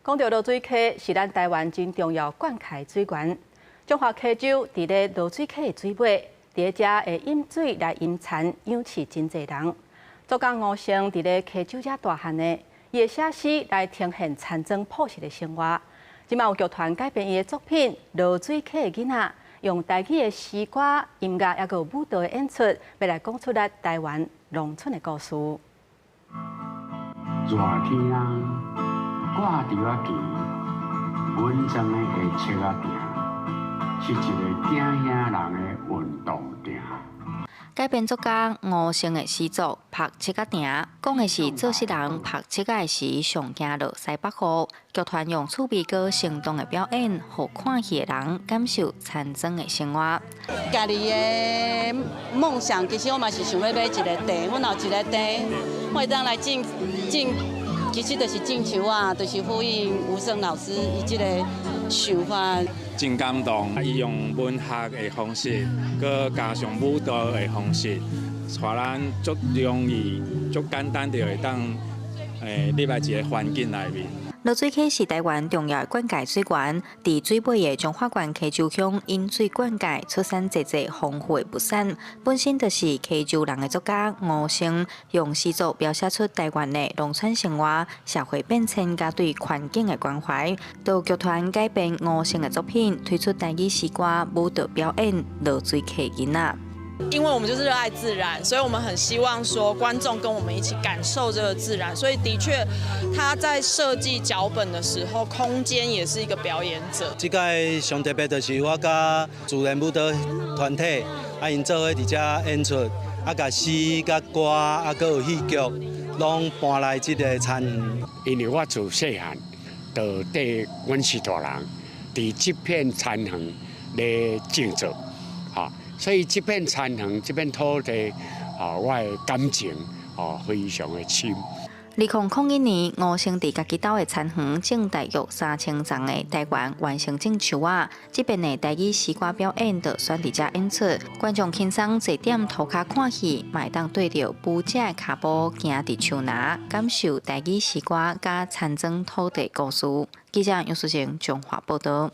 講著濁水溪是咱台灣真重要灌溉水源。彰化溪州佇咧濁水溪的水尾，佇咧遮會引水來淹田，養飼真濟人。作家吳勝佇咧溪州遮大漢的，伊會寫詩來呈現田莊樸實的生活。這馬有劇團改編伊的作品《濁水溪的囡仔》，用台語的詩歌、音樂抑閣有舞蹈的演出，欲來講出咱台灣農村的故事。熱天啊！掛著仔旗，阮庄的下七仔埕，是一个囝兄人的運動場。改編作家吳勝的詩作《曝七仔埕》，講的是做穡人曝七仔的時，上驚落西北雨。劇團用趣味閣生動的表演，予看戲的人感受田莊的生活。家己的夢想，其實我嘛是想欲買一个地，阮有一个地，我會當來種種。其實就是種樹仔，就是呼應吳勝老師伊這个想法。真感動，伊用文學的方式，閣加上舞蹈的方式，予咱足容易、足簡單就會當入來一个環境內面。濁水溪是台灣重要的灌溉水源，佇水尾的彰化縣溪州鄉引水灌溉，出產濟濟豐富的物產。本身就是溪州人的作家吳勝，用詩作描寫出台灣的農村生活、社會變遷佮對環境的關懷。就劇團改編吳勝的作品，推出台語詩歌舞蹈表演《濁水溪囡仔》。因為我們就是熱愛自然，所以我們很希望說觀眾跟我們一起感受這個自然。所以的確，他在設計腳本的時候，空間也是一個表演者。這屆上特別就是我佮自然舞蹈團體，啊，𪜶做伙佇遮演出，啊，共詩、佮歌，啊，閣有戲劇，攏搬來這个田園。因為我自細漢就綴阮序大人，佇這片田園咧種作，哈。所以這片田園、這片土地，啊，我的感情哦非常的深。2001年，吳勝佇家己兜的田園種大約3000叢的台灣原生種樹仔。這遍的台語詩歌表演就選佇遮演出，觀眾輕鬆坐踮塗跤看戲，嘛會當綴著舞者的跤步行佇樹林，感受台語詩歌佮田莊土地故事。記者楊淑靜彰化報導。